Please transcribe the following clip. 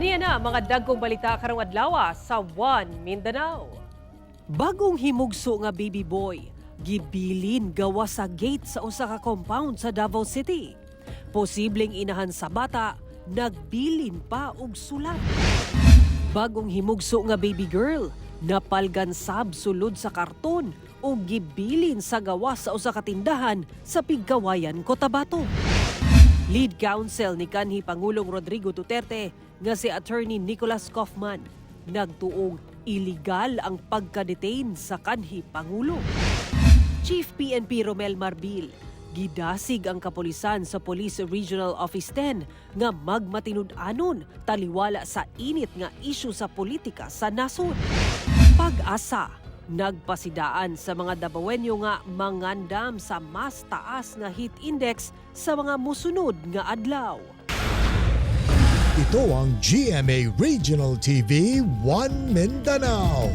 Ania na mga dagkong balita karong adlaw sa One Mindanao. Bagong himugso nga baby boy, gibilin gawa sa gate sa usa ka compound sa Davao City. Posibleng inahan sa bata, nagbilin pa og sulat. Bagong himugso nga baby girl, napalgan sab sulod sa karton o gibilin sa gawas sa usa ka tindahan sa Pigkawayan, Cotabato. Lead counsel ni kanhi Pangulong Rodrigo Duterte nga si Attorney Nicholas Kaufman nagtuong illegal ang pagka-detain sa kanhi Pangulo. Chief PNP Romel Marbil gidasig ang kapulisan sa Police Regional Office 10 nga magmatinud-anon taliwala sa init nga isyu sa politika sa nasod. Pag-asa nagpasidaan sa mga Dabawenyo nga mangandam sa mas taas nga heat index sa mga musunod nga adlaw. Ito ang GMA Regional TV, One Mindanao.